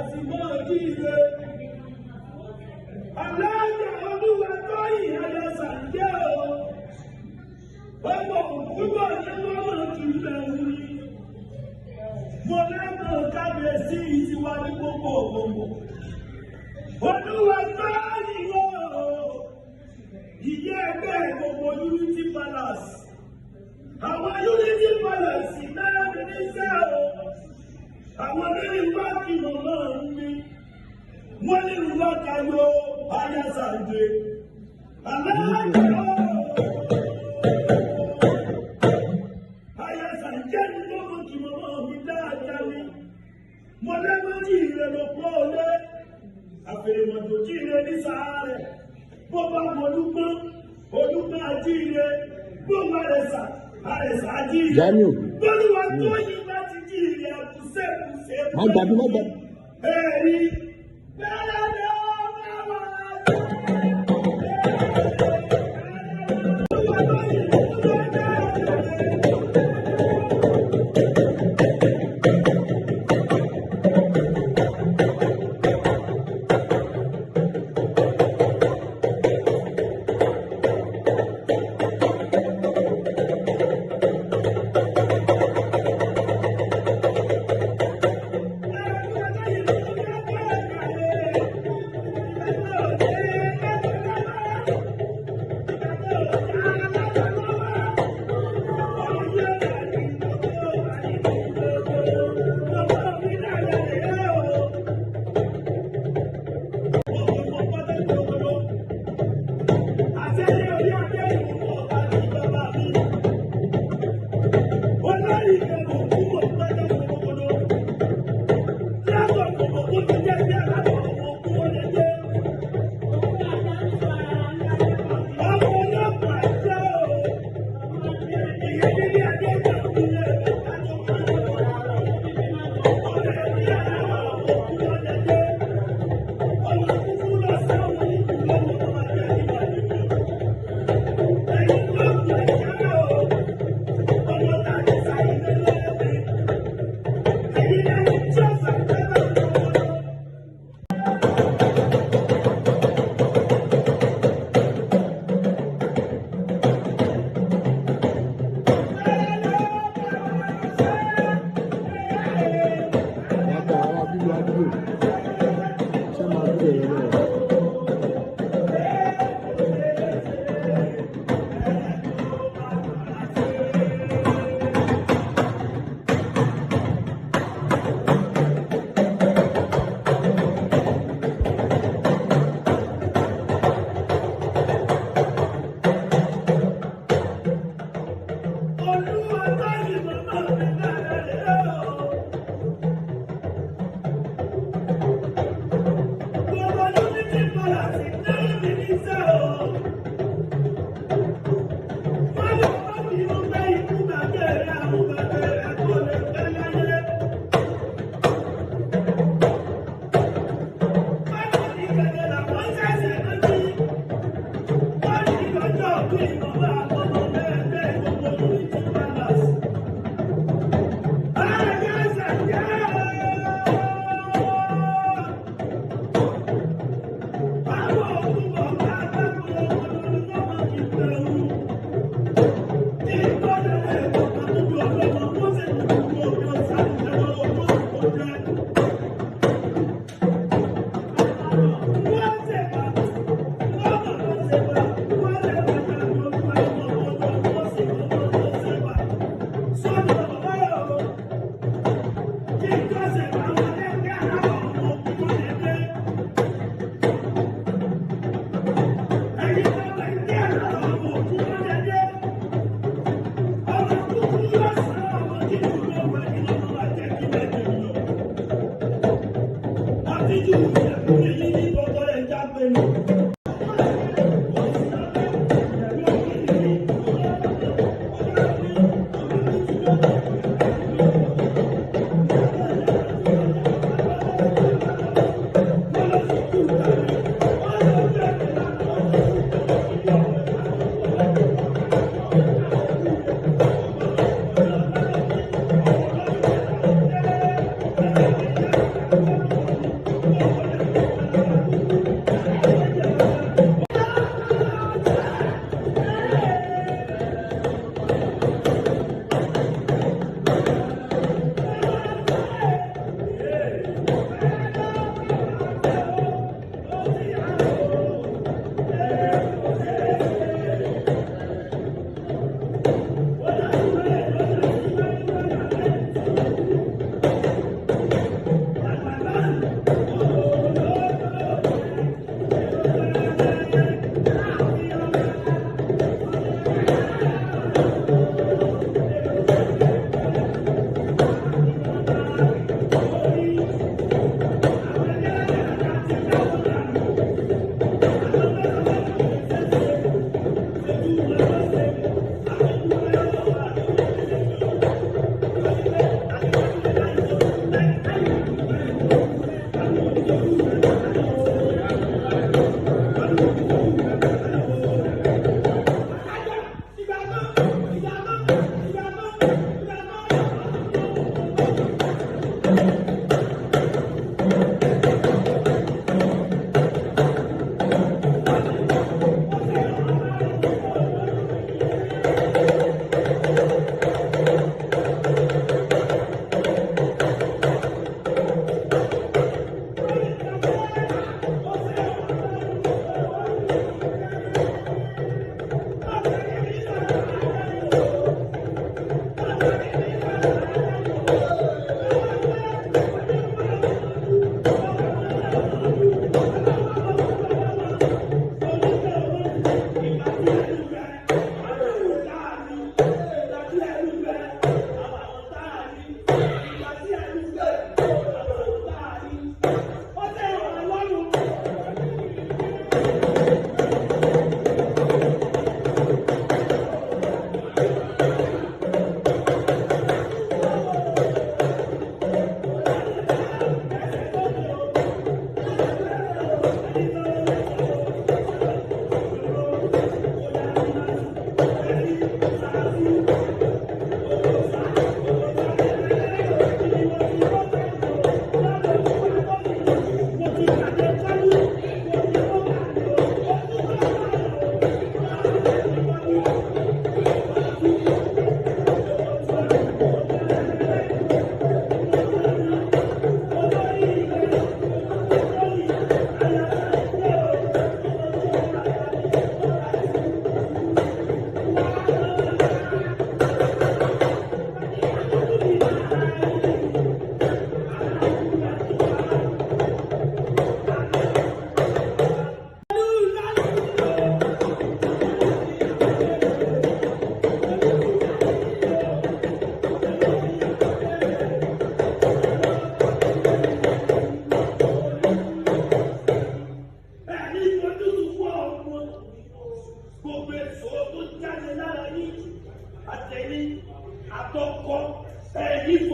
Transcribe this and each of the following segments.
Àti mọ́ jíire. Aláàjà olúwa tóyìn ayọ̀sànjẹ́ o. Ọmọ òkúbọ̀ ní wọ́n kì í bẹ̀rù ni. Mo lẹ́gbọ̀n kábíyèsí tiwa ní gbogbo ògbòǹgbò. Olúwa tóyìn o. Ìyá ẹgbẹ́ gbogbo Unity Palace. Àwọn Unity Palace náà ní níṣẹ́ o. Àwọn nínú wá kí màmá mi. Wọ́n ní wá kayo ayásàndé. Aláàjọ ayásàndé ni wọ́n mọ̀ kí màmá mi dáadáa ni. Mo lẹ́gbọ́n jí ire ló pọ̀ lé. Àfèrèmọ̀jò jí ire ní sàárẹ̀. Bó bá mọ olúgbọ́n, olúgbọ́n ají ire. Bó bá rẹ̀sà, àrẹ̀sà ají ire. Jamiu. Bólúwa tó yí bá ti jí ire àkùsẹ́kùsẹ́. Má gbàgbé, má gbàgbé. Ẹ̀rí. Bẹ́ẹ̀ ni ó bá wà. Wọ́n bá àwọn abílú àdúgbò. Ṣé máa dúró yẹn náà? Olúwa báyìí màmá mi dára rẹ̀ o. Gbogbo Unity Palace náà mi níṣẹ́ o. Wọ́n lè má bínú pé ikú bàbá rẹ̀ àwọn bàbá rẹ̀ kò lè pẹ́ láyé. Báwo ni kẹ̀kẹ́ làwọn ṣẹ̀ṣẹ̀ rántí? Wọ́n ní lọ́jọ́ bí màmá àkọ́kọ́ bẹ́ẹ̀ bẹ́ẹ̀ gbogbo Unity Palace.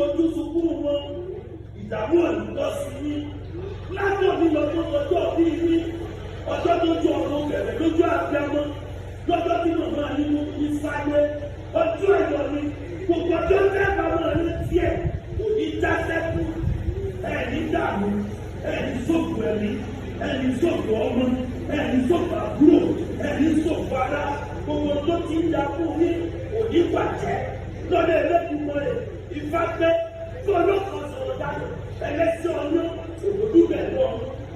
fojú sunkún wọn. Ìdààmú òní sí yín. Látọ̀ ní lọ́jọ́ ọjọ́ bí yín, ọjọ́ tó ju ọ̀run bẹ̀rẹ̀ lójú àbíamọ́, lọ́jọ́ tí màmá yín mú ní sáyé, ọjọ́ ẹ̀yọ́ ni gbogbo ọjọ́ tẹ́ bá máa ní tiẹ̀ kò ní já sẹ́kù. Ẹ̀ní dààmú, ẹ̀ní sóògùn ẹ̀mí, ẹ̀ní sóògùn ọmọ, ẹ̀ní sóògùn àbúrò, ẹ̀ní sóògùn ara. Gbogbo tó ti ń da fún yín kò ní bàjẹ́. Lọ́dọ̀ ẹlẹ́dùnmọ́ rẹ̀ ìfá pé tí ọlọ́kan sọ̀rọ̀ dayọ̀ ẹlẹ́sẹ̀ ọ̀nà òdòdó bẹ̀rẹ̀ lọ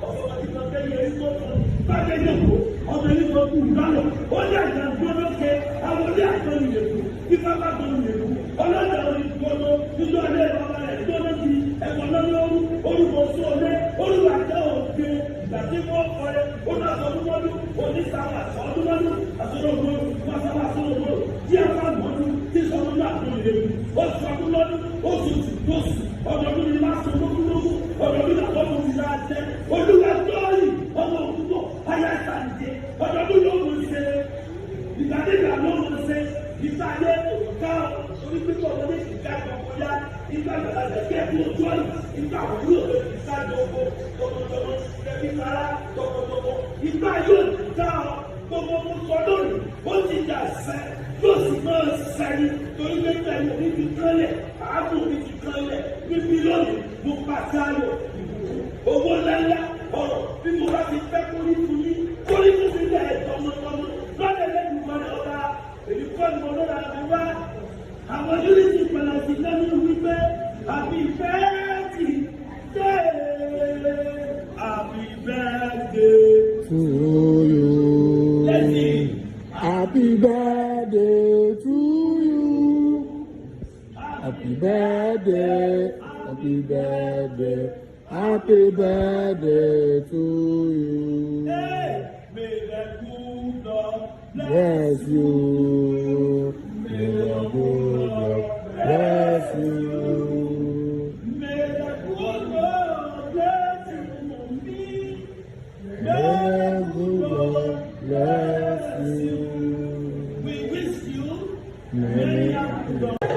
ọ̀fọ̀ àti ìgbàgbẹ́ yẹn tó kàn bàjẹ́ yòókù ọmọ ẹni tó kù lálọ́ ó ní àgbà gbọ́dọ̀kẹ́ àwọn ilé àgbọn ìyẹ̀kù ifá bá gbọ́n ìyẹ̀kù ọlọ́dà orí gbọ́dọ̀ níjọ́ ilé bàbá rẹ̀ gbọ́dọ̀ di ẹ̀kọ́ lọ́dọ̀ orúkọ sóòlé orúkọ àjẹ́ òkè ìgbà tí wọ́n kọ́lé ó náà sọ ọdún mọ́dún onísàwọ̀ àsọdún mọ́dún àsọdún mọ́dún àsọdún mọ́dún tí a bá mọ́dún tí sọdún náà tó lè mú oṣù ọdún lọ́dún oṣù tù lóṣù ọdọọdún ni máa sọ lógún lógún ọdọọdún náà lọ́dún ti máa jẹ olúwa tọ́ọ̀lì ọmọ òkútọ̀ ayé àtàǹdè ọdọọdún ló ń ṣe ìgbàdégbà ló ń ṣe ìgbà ayé òkúta onípípọ̀ wọlé ìgbà kọ̀ọ̀kọ̀yá ìgbà gbàgbà kẹ́kọ̀ọ́ ojú ọ̀nà ìgbà wúlò ìgbà jọ̀wọ́ tọmọtọmọ ẹbí fara tọmọtọmọ ìgbà yóò dá ọ gbogbo mo sọ lónìí ó ti dà sẹ yóò sì máa sẹni torí pé pẹ̀lú mi ti kánlẹ̀ àágùn mi ti kánlẹ̀ níbi lónìí mo pàṣẹ ayọ̀ ìbùkún owó ńláńlá ọ̀rọ̀ bí mo bá ti fẹ́ kórí fún yín kórí fún mi lẹ̀ tọmọtọmọ lọ́dẹ̀ lẹ́nu mọ́lẹ̀ ọba èyí kọ́ ni mo lọ́ra mi wá. Àwọn Unity Palace lẹ́nu wípé happy birthday, happy birthday. To you. Let's see. Happy birthday to you. Happy birthday, happy birthday, happy birthday to you. Hey, may the good Lord Bless you. May the good Lord bless you. May the good Lord bless you and me. May the good Lord bless you. We wish you Many many happy happy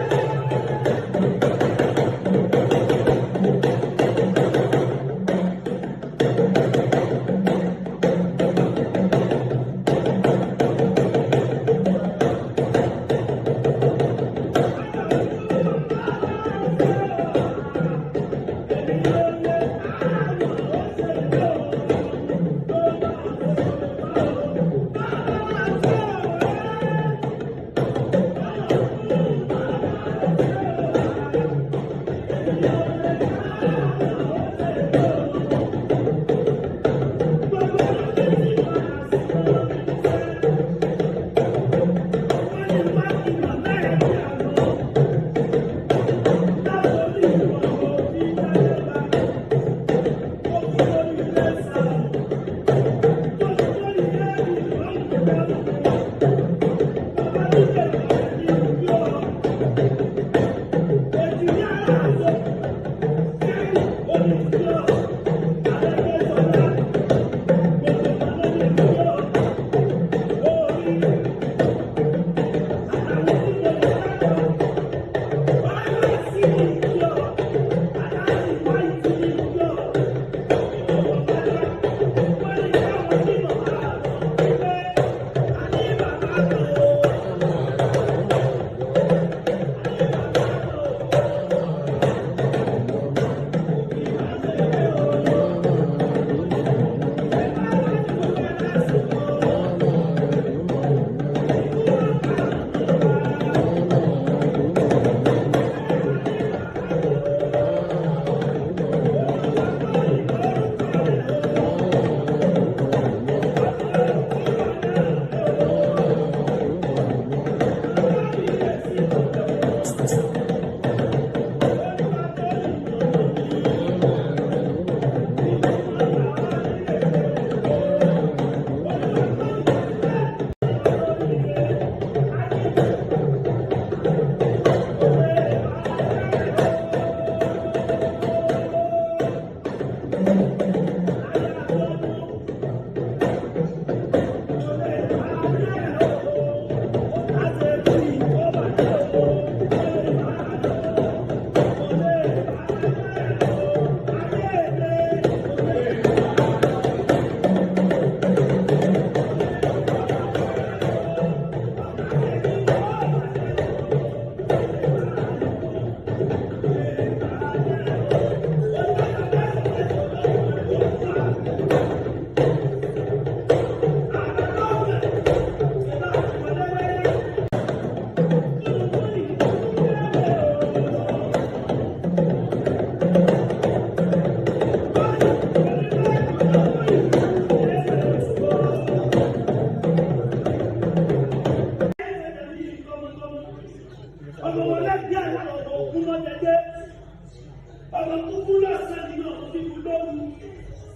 Ọmọ kúkú lọ́sàn ni ọmọ bíbu lóru.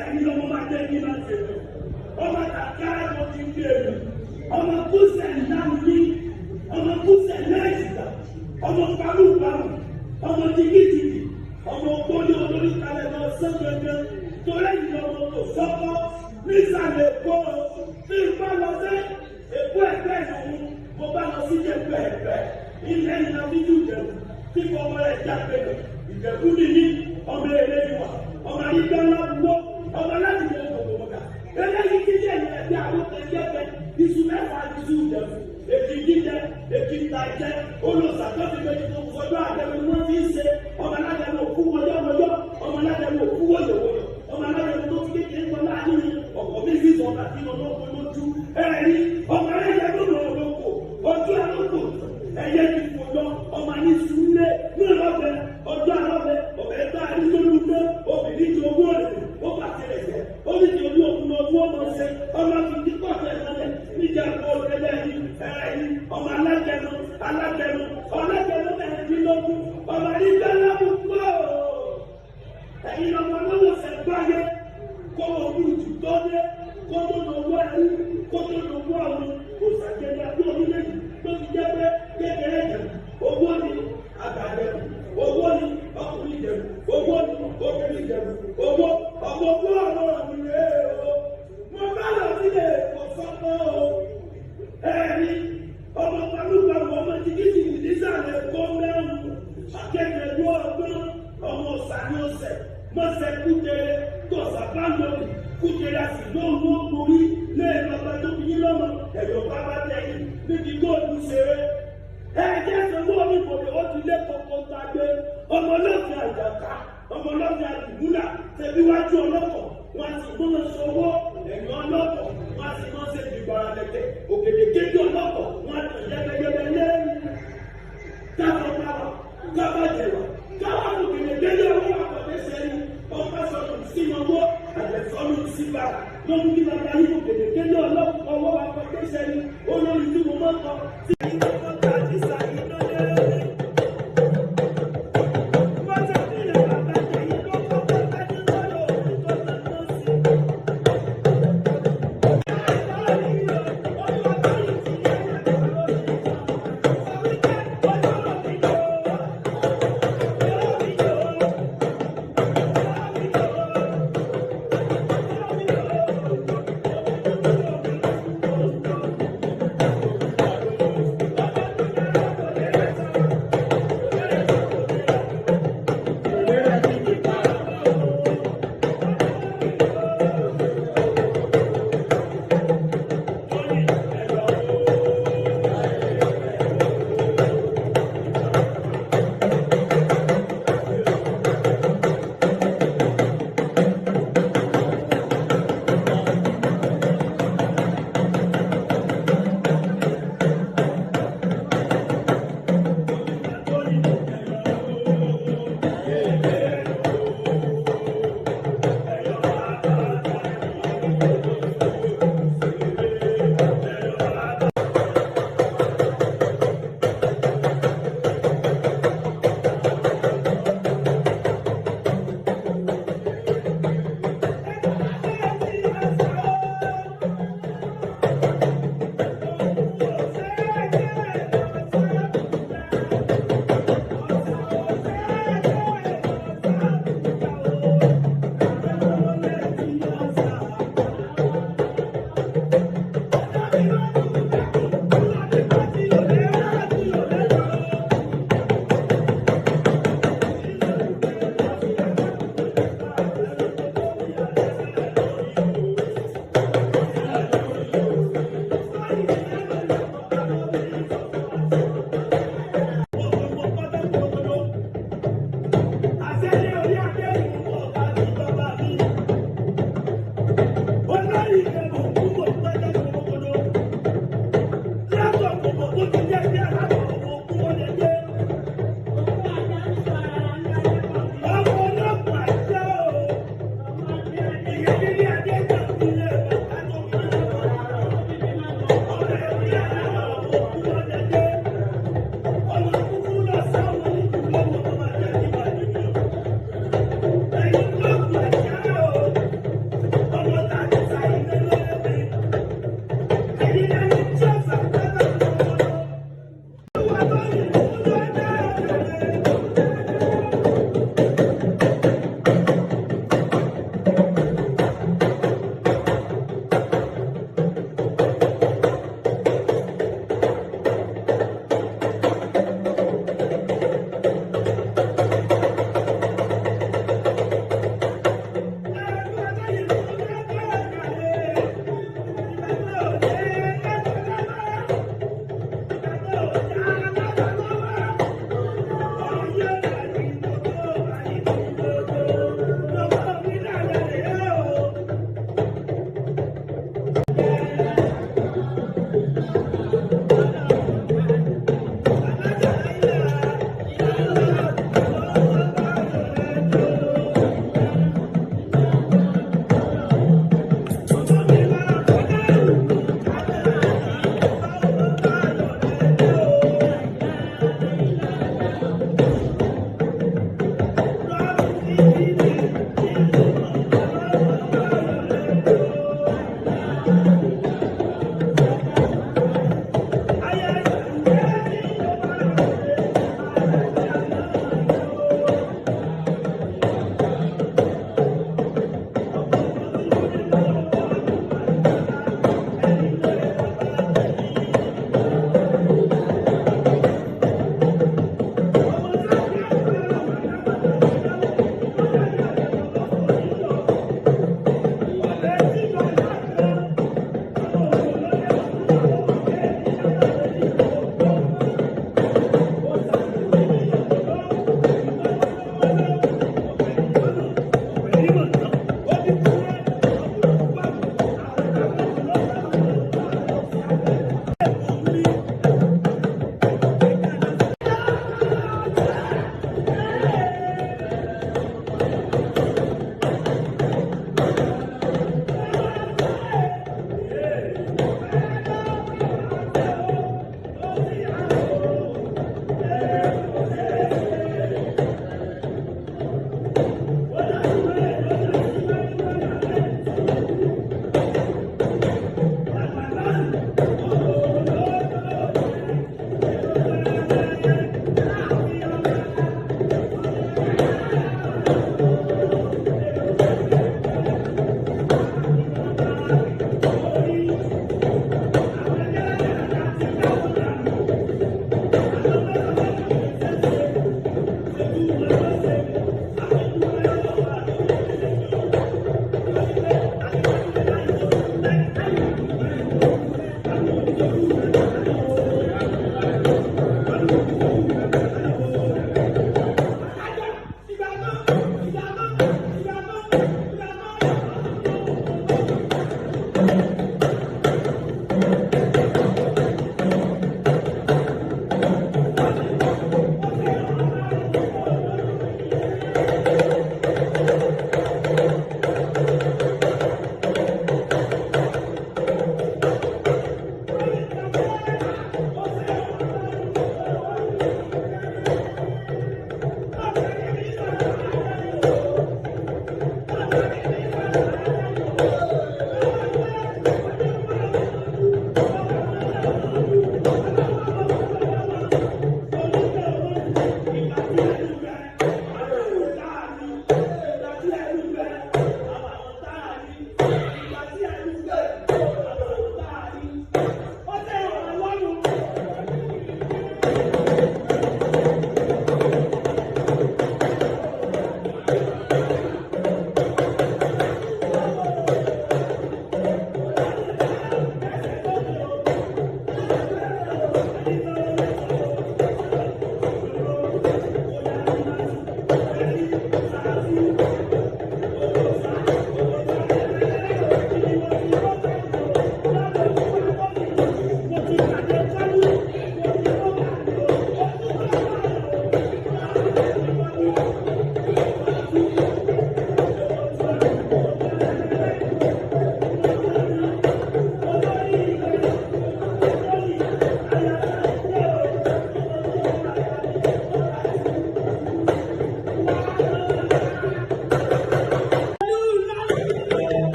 Ẹ̀yin lọ́mọ máa jẹ́ kí máa tẹ̀lé. Ọmọ kàkàrà tó ti gbé èrò. Ọmọ kúsẹ̀ ńlá ní. Ọmọ kúsẹ̀ lẹ́yìnlá. Ọmọ parúparù. Ọmọ jìgìjìgì. Ọmọ ògbóni olórí kalẹ̀ lọ sán gẹ́gẹ́. Torí ẹ̀yin lọ́mọ kò sọ́kọ́. Nísàlẹ̀ Èkó tí n bá lọ sí Èkó ẹ̀gbẹ́ ìlú, mo bá lọ sí Ìjẹ̀bú ẹ̀gbẹ́. Ilẹ̀ ìlànà bíjú Ìjẹ̀bú tí fọmọ rẹ̀ jáde lọ. Ìjẹ̀bú nìyí, ọmọ èrè ni wà, ọmọ ayígbá ńlá wúwo, ọmọ láti wọ gbogbo. Eléyìí ti jẹ́ ìyẹn ẹgbẹ́ àwọn ẹgbẹ́ iṣu mẹ́fà iṣu Ìjẹ̀bú, èkì jíjẹ, èkì ìta jẹ, olùsàtọ́ ti méjì tó fọjọ́ àjẹmọ́ ni wọ́n fi ń ṣe. Ọmọ alájẹmọ́ òkú wọyọ́wọyọ́, ọmọ alájẹmọ́ òkú wọ̀yọ̀wọ̀yọ̀, ọmọ alájẹmọ́ tó fi kékeré kọ́ láàyè ọ̀pọ̀ mi sì sọ àti ọlọ́pọ̀ lójú. Ẹ̀rí ọmọ alájẹmọ́ lọ́kọ̀ ọjọ́ àlọ́kọ̀ ẹ̀yẹ ti fò lọ, ọmọ ní sùúrẹ́ ní ọlọ́bẹ ọjọ́ àlọ́bẹ ọbẹ̀ ẹgbẹ́ àdúgbò obìnrin ti owó rẹ̀ ó bà tilẹ̀ jẹ́, ó ní ti ojú òkun lọ owó ọmọ ṣe, ọmọ fi dípọ̀ tẹ̀ lọ́lẹ̀ níjà kó tẹ́lẹ̀ yìí. Ẹ̀rí ọmọ alájẹnu alájẹnu ọlájẹnu mẹ́rìndínlógún, ọmọ àdìgbẹ́lámù pọ̀. Ẹ̀yin ọmọ lọ́wọ́ sẹ́gbáyé kó ojú ìtù tó dé, kó tó lọ́wọ́ ẹrú, kó tó lọ́wọ́ àwọn òṣàjẹjẹ àbí orílẹ̀-èdè tó fi jẹ́ pé kékeré jẹ̀bù owó ni, àgbà jẹ̀bù owó ni, ọkùnrin jẹ̀bù owó ni, obìnrin jẹ̀bù owó, ọmọ owó àwọn ọ̀rùn rẹ̀ o. Mo bá lọ sílé kò sọ́kọ́ o. Ẹ̀rí ọmọ pẹ̀lúpẹ̀lú ọmọ jìgìjìgì nísàlẹ̀ kó mẹ́rù akẹ́kẹ̀ẹ́ ọgbọ́n ọmọ ọ̀sán ọ̀sẹ̀ mọ̀sẹ̀ kútere tọ̀sà bá lòdì kútere àti lóhùn ó borí lẹ́yìn bàbá tó fi yín lọ́mọ ẹ̀yọ̀ bàbá tẹ̀yìn níbi góòlù ṣeré. Ẹ jẹ́ sanwó oníbòdè ó ti lé koko tagbe, ọmọ ọlọ́fin àjàká, ọmọ ọlọ́fin àdìgúnlà tẹ̀bí wájú ọlọ́kọ̀ wọn sì mọ́ sọ́wọ́ ẹ̀yìn ọlọ́kọ̀ wọn sì mọ́ ṣe dìgbàrà lẹ̀kẹ̀ òkèdè kéjì ọlọ́kọ̀ wọn tàn yẹ́bẹ́yẹ́bẹ́ lẹ́yìn. Káfọ́ báwa káfọ́ jẹ̀wà káwá òkèdè kéjì ọwọ́ àpàdé sẹ́yìn ọ̀pá sọ̀rọ̀ sí ọwọ́ àjẹsọ́nù síbà lọ́mú kí bàbá yìí òkèdè kéjì ọlọ́kọ̀ ọwọ́ àpàdé sẹ́yìn olórí tí mo máa ń kọ.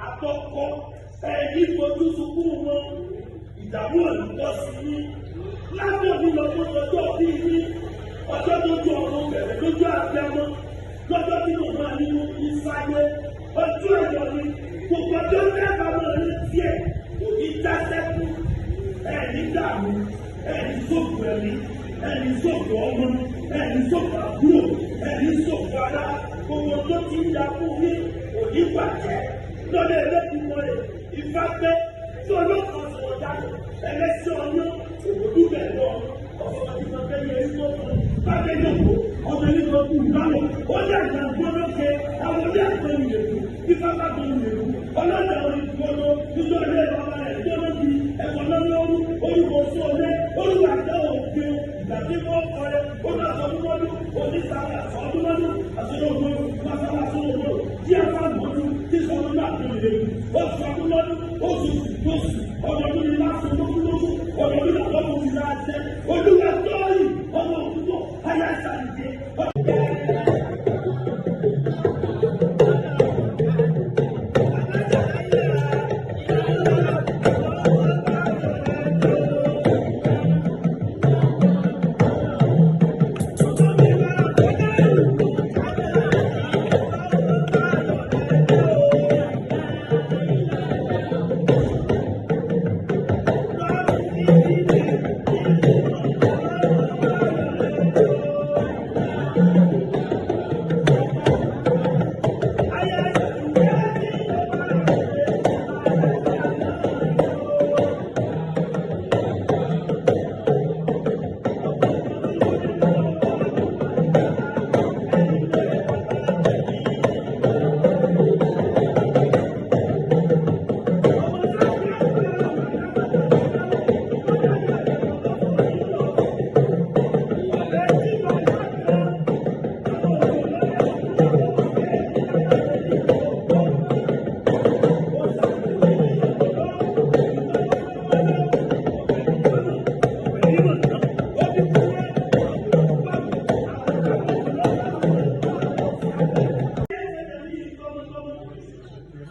Àtọkọ ẹ̀yìn fojú sunkún wọn, ìdààmú òyìnbó sí i látọ̀bí lọ tó lọ́jọ́ bí ní ọjọ́ tó ju ọ̀run bẹ̀rẹ̀ lójú àbíamọ́ lọ́jọ́ tí mo máa nínú ìsáyé ọjọ́ ẹ̀yọ́ ni gbogbo ọjọ́ mẹ́ta máa ní tiẹ̀ kò ní já sẹ́kù. Ẹ̀ní dààmú, ẹ̀ní sóògùn ẹ̀mí, ẹ̀ní sóògùn ọmọ, ẹ̀ní sóògùn àbúrò, ẹ̀ní sóògùn ara. Gbogbo tó ti ń da fún yín kò ní bàjẹ́ lọ́dọ̀ ẹlẹ́kùnmọ́ rẹ̀. Ìfá pé tí olóòkàn sọ̀rọ̀ jáde ẹlẹ́sẹ̀ ọyún òwòdú bẹ̀ lọ ọ̀sán tí wọ́n fẹ́ yẹ ẹni tó kàn bábẹ́ yòókù ọmọ ẹni tó kù lálọ́ ó yẹ ìgbà gbọ́dọ̀kẹ́ àwọn ilé àgbọn ìrèkù ifá bá gbọ́n ìrèkù ọlọ́dà orí gbọ́dọ̀ nítorí ilé bàbá rẹ̀ gbọ́dọ̀ bí ẹ̀kọ́ lọ́wọ́ orúkọ sí ọlẹ́ orúkọ àtẹ òkè ìgbà Ìgbà tí wọ́n kọrẹ, ó náà sọ fún mọ́dún, onísàlẹ̀ àsọdúnmọ́dún, àsọdúnmọ́dún, pásálà àsọdúnmọ́dún, tí a bá mọ́dún, tí sọdún náà tó lè lù. Ó sọdún lọ́dún, ó sùn tó sùn, ọdọọdún ni láti lókun lókun, ọdọọdún náà lọ́kùn ti láti jẹ́. Olúwa tóyìn, ọmọ òkútó, ayé ìsàlùjẹ.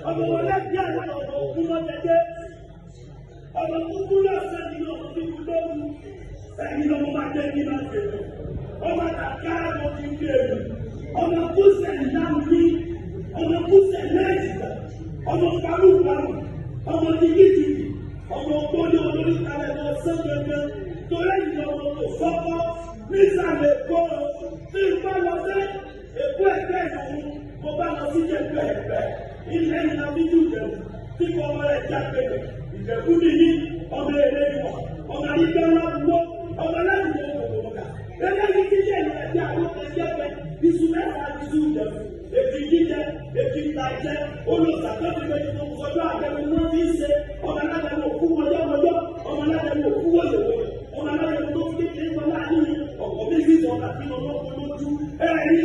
Ọmọ wọn lẹ́gbẹ̀ẹ́ àwọn ọmọ òkú lọ́jẹ́jẹ́. Ọmọ kúkú lọ́sẹ̀ nínú ọmọ tí kú lóru. Ẹ̀yin lọ́mọ máa jẹ́ kí máa ṣètò. Ọmọ kàkà ló ti gbé èrò. Ọmọ kúṣẹ̀ láwùí. Ọmọ kúṣẹ̀ lẹ́jìgbà. Ọmọ parúparù. Ọmọ jìgìjìgì. Ọmọ ògbóni olórí kalẹ̀ lọ sán gẹ́gẹ́. Torí ẹ̀yin lọ́mọ kò sọ́kọ́. Nísàlẹ̀ Èkó tí n bá lọ sí Èkó ẹ̀gbẹ́ ìlú, mo bá lọ sí Ìjẹ̀bú Ẹ̀gbẹ́. Ilẹ̀ ìlànà bíjú Ìjẹ̀bú tí kò ọmọ rẹ̀ jáde. Ìjẹ̀bú nìyí, ọmọ èrè ìwọ̀, ọmọ àyíká ńlá wúwo, ọmọ aláwùjọ òkòkòkà. Eléyìí ti jẹ́ ìlú ẹ̀jẹ̀ àwọn ẹ̀jẹ̀ pẹ̀, iṣu mẹ́ta iṣu Ìjẹ̀bú, èjì jíjẹ, èjì ìtàjẹ, olùsàtọ́jú tó kọjọ́ àgbẹ̀mú wọn ti ń ṣe, ọmọ alájẹmọ òkú wọjọ́wọjọ́, ọmọ alájẹmọ òkú wọ̀yẹ̀wọ̀yẹ̀, ọmọ alájẹmọ tó fi kékeré wọn láàyè ọ̀pọ̀ méjì sọ àti ọlọ́pọ̀ lójú. Ẹ̀rí